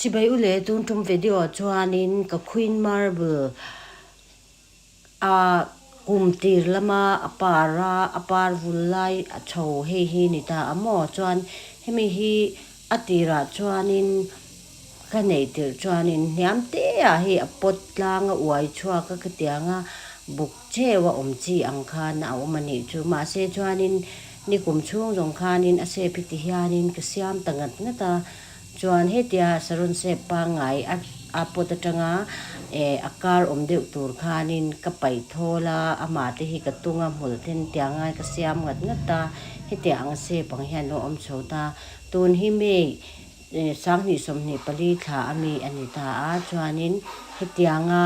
Chibai u le tun tum video ah chuanin ka Queen Marble a kum tir lama a par a a par vul lai a chho hei hi ni ta a maw chuan hemi hi a tirah chuanin ka neih tirh chuanin hniam te ah hei a pawt tlang a uai chhuak a khatiang a buk cheu a awm chi ang khan a awm a nih chu mahse chuanin nikum chhung zawng khanin a shape hi ti hianin ka siam ta ngat ngat a. Chuan hetia saron sep pangngai a a pot atanga eh a kar awm deuh tur khanin ka paih thawl a, amah te hi ka tung a hmul then tiang ngai ka siam ngat ngat a, hetia ang sep ang hian lo awm chho ta. Tun hi May eh 2024 thla a mi a ni ta a, chuanin hetianga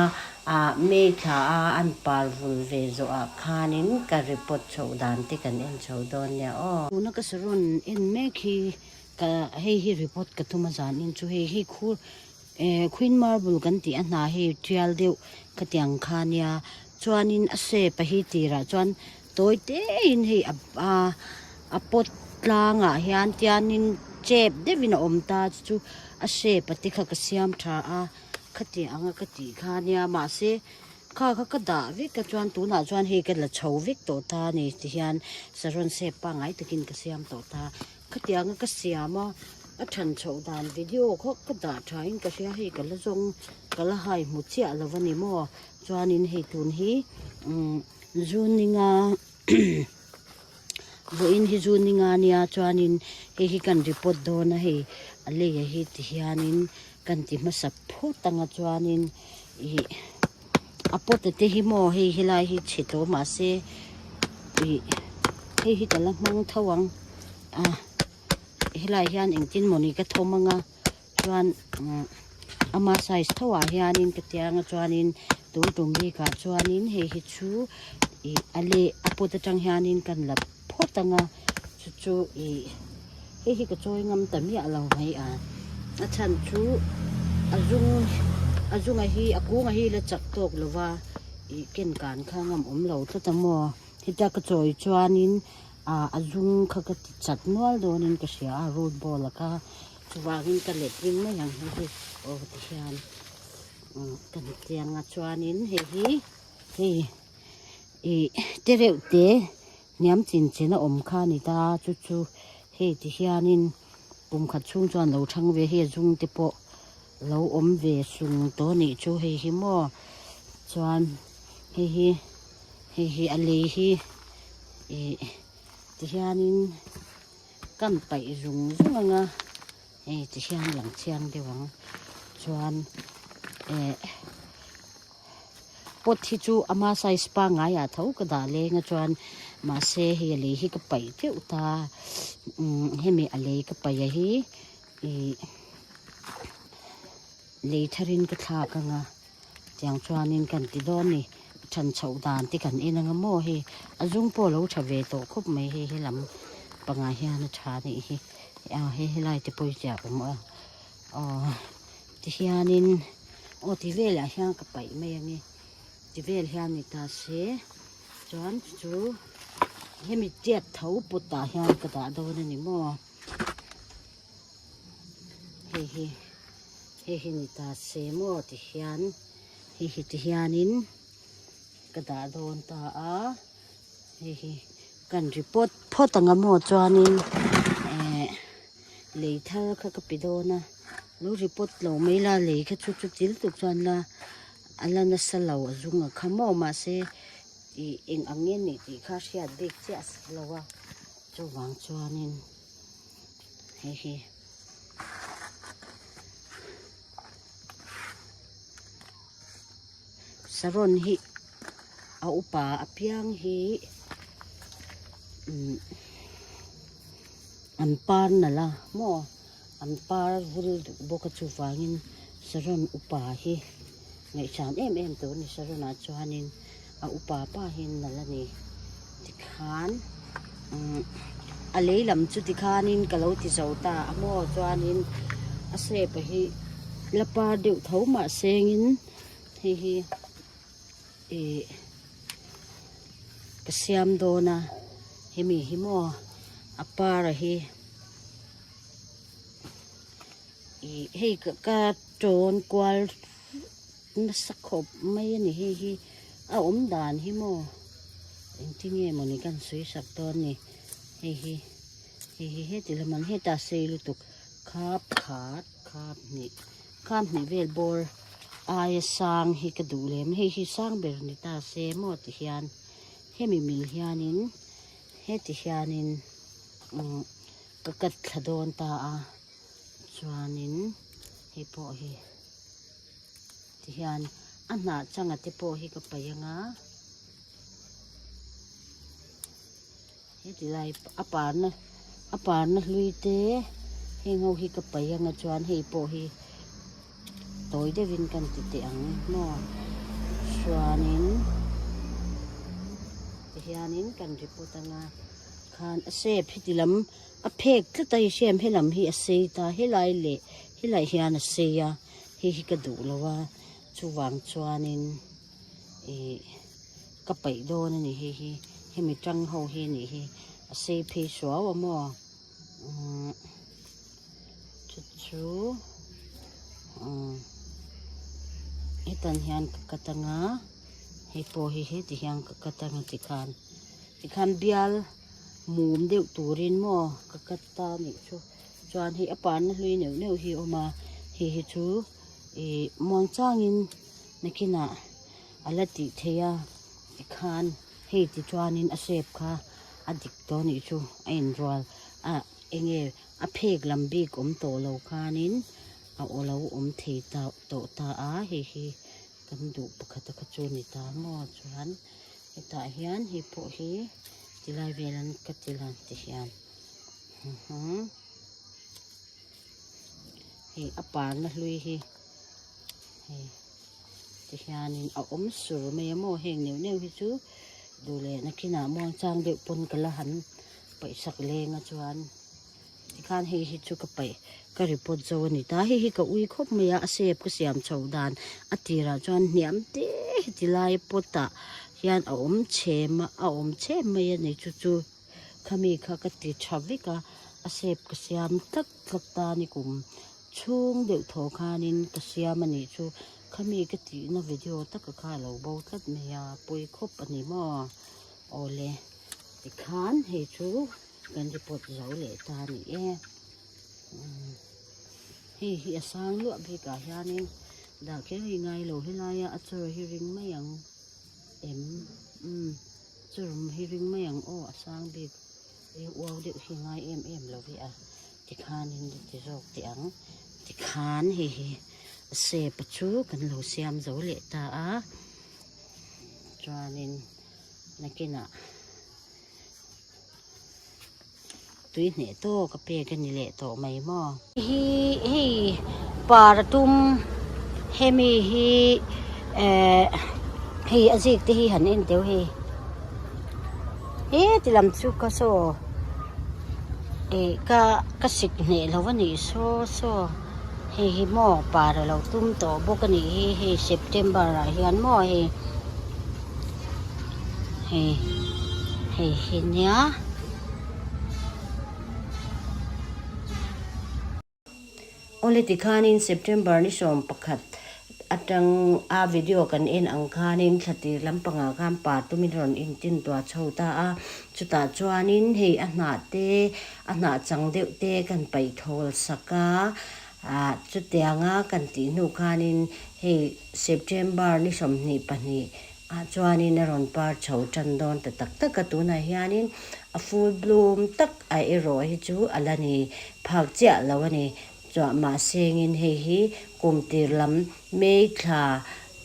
ah May thla a an par vul ve zawh ah khanin ka report chhoh dan te kan en chho dawn nia aw. Tuna ka saron en mek hi Ka hei hi report ka tum a zan in chu hei hi khu eh queen marble kan tih a hna hei tial deuh khatiang kha nia chuanin a shape a hi tirah chuan tawi te in hei a a a pot tlangah hian tianin chep deuhin a awm ta chu a shape a te kha ka siam tha a khatiang anga ka tih kha nia mahse kha kha ka dah vek a chuan tunah chuan hei ka la chho vek tawh ta a ni tihian saron shape pangngai takin ka siam tawh ta. Khatianga ka siam a, a than chhoh dan video kha ka dah tha in ka hria hei ka la zawng ka la hai hmu chiah lo a ni maw chuanin hei tun hi umm zuninga vawiin hi zuninga ania chuanin hei hi kan report dawn a hei a lei a hi ti hianin kan ti hmasa phawt anga chuanin ih a pot a te hi maw hei helai hi chhe tawh mahse ih hei hi ka la hmang tho ang a helai hian engtin mawni ka thawm anga chuan umm ama size tho ah hianin ka tia anga chuanin tun tum bikah chuanin hei hi chu ih a leh a pot atang hianin kan la phawt anga chu chu ih hei hi ka chawi ngam ta miah lo mai a a chhan chu a zung a zunga hi a kunga hi la chak tawk lo va ih ken kan kha ngam awm lo tlat a maw hetia ka chawi chuanin ah a zung kha ka ti chat nual dawnin ka hria a root ball a kha chuvangin ka let ring mai ang hei hi aw tihian kan tiang a chuanin hei hi hei ih te reuh te. Hniam chin chen a awm kha a ni ta chu chu hei ti hianin kum khat chhung chuan lo thang ve hei a zung te pawh lo awm ve sung tawh a nih chu hei hi maw chuan hei hi hei hi a lei hi ih ti hianin kan paih zung zung ang a hei ti hian lang chiang deuh ang chuan eh. Pot hi chu ama size pangngai ah tho ka dah leng a chuan mahse hei a lei hi ka paih teuh ta umm hemi a lei ka paih a hi ih lei tharin ka thlak ang a tiang chuanin kan ti dawn a ni than chhoh dan te kan en ang a maw hei a zung pawh a lo tha ve tawh khawp mai hei helam pangah hian a tha a nih hi a hei helai te pawh hi chiah a awm a aw. Tihianin aw ti velah hian ka paih mai ange ti vel hian ni ta se chuan chu hemi tiat tho put ah hian ka dah dawn a ni maw hei hi hei hi ni ta se maw tihian hei hi tihianin ka dah dawn ta a hei hi kan report phawt ang a maw chuanin eh lei thar kha ka pe dawn a lo report lo mai la lei kha chu chu til tuk chuan la a la nasa lo a zung a kha maw mahse ih eng ang nge nih tih kha hriat bik chiah a si lo a chuvang chuanin hei hi. Saron hi a upa apiang hi umm an par nalh a maw an par vul duh bawk a chuvangin saron upa hi ngaihsan em em tur a ni saron ah chuanin a upa pa hi nalh a ni tikhan umm a lei lam chu tikhanin ka lo ti zo ta a maw chuanin a shape hi la par deuh tho mahsengin hei hi ih ka siam dawn a hemi hi maw a par a hi. Ih hei ka tawn kual nasa khawp mai a ni hei hi a awm dan hi maw engtin nge mawni kan sawi sak dawn ni hei hi hei hi heti lam an heta sei lutuk khap khat khap hnih khap hnih vel bawr aia sang hi ka duh lem hei hi sang ber ni ta se maw ti hian hemi mil hianin heti hianin umm ka cut thla dawn ta a. Chuanin hei pawh hi tihian a hnah changa te pawh hi ka paih anga heti lai a parna a parna hlui te heng ho hi ka paih anga chuan hei pawh hi tawi deuhin kan ti teh ang maw chuanin tihianin kan report anga khan a shape heti lam. A phek tlat a i hriam helam hi a sei ta helai leh helai hian a sei a hei hi ka duh lo a chuvang chuanin ih ka paih dawn a ni hei hi hemi tang ho hi a nih hi a sei phei suau a maw umm chu chu umm hetan hian ka cut anga hei pawh hi heti hian ka cut anga tikhan tikhan bial. Mum deuh turin maw ka cut ta a nih chu chuan hei a parna hlui neuh neuh hi a awm a hei hi chu ih muang changin nakinah a la tih theih a tikhan hei ti chuanin a shape kha a dik tawh a nih chu a inrual a eng nge a phek lam bik awm tawh lo khanin a aw lo awm thei ta tawh ta a hei hi kan duh pakhat a kha chu a ni ta maw chuan. Hetah hian hei pawh hi tilai vel an ka ti lan ti hian hei a parna hlui hi hei ti hianin a awm sur mai a maw heng neuh neuh hi chu duh leh nakinah muangchang deuh pawn ka la han paih sak leng a chuan. Tikhan hei hi chu ka paih ka report zo a ni ta. Hei hi ka ui khawp mai a, a shape ka siam chho dan a tirah chuan hniam te heti lai pot ah hian a awm chhem a, a awm chhem mai a ni chu chu khami kha ka ti tha vek a, a shape ka siam tlak tlak ta a ni kum chhung deuh thaw khanin ka siam a nih chu khami ka tihna video taka kha a lo bo tlat mai a, pawi khawp a ni maw awle tikhan hei chu. Kan report zo leh ta a ni e. Hei hi a sang luah bikah hianin dah kher hi ngai lo helaia a chawr hi ring mai ang em umm chawr hi ring mai ang aw a sang bik e uau deuh hi ngai em em lo hi a tikhanin ti zawk teh ang tikhan hei hi a shape a chu kan lo siam zo leh ta a chuanin nakinah. Tui hneh tawk a pek a ni leh tawh mai maw. Hi hei par a tum hemi hi eh hei a zik te hi han en teuh hei heti lam chu ka saw eh ka ka sik hneh lo a nih saw saw hei hi maw par a lo tum tawh bawk a nih hi hei September ah hian maw hei. Hei hei hi nia. Awle tikhanin September ni 11 atang a video kan en ang khanin thla tir lampangah khan par tumin rawn intin tuah chho ta a, chutah chuanin hei a hnah te a hnah chang deuh te kan paih thawl sak a, ah chutianga kan tih hnu khanin hei September ni 22 ah chuanin a rawn par chho tan dawn ta tak tak a, tunah hianin a full bloom tak a erawh hi chu a la ni phak chiah lo a ni. Chuah mahsengin hei hi kum tir lam May thla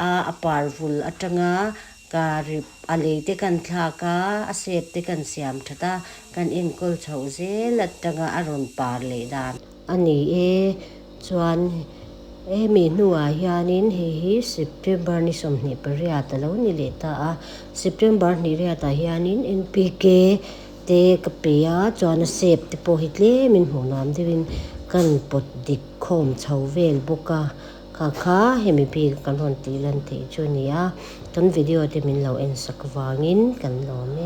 a a par vul atanga ka rip a lei te kan thlak a, a shape te kan siam that a, kan enkawl chhoh zel atanga a rawn par leh dan a ni e. Chuan hemi hnuah hianin hei hi September ni 28 a lo ni leh ta a, September hnih riatah hianin NPK te ka pe a, chuan a shape te pawh hi tlemin hmuh nuam deuhin kan pawt dik khawm chho vel bawk a, kha kha hemi bik kan rawn tih lan theih chu a ni a, kan video te min lo en sak vangin kan lawm e.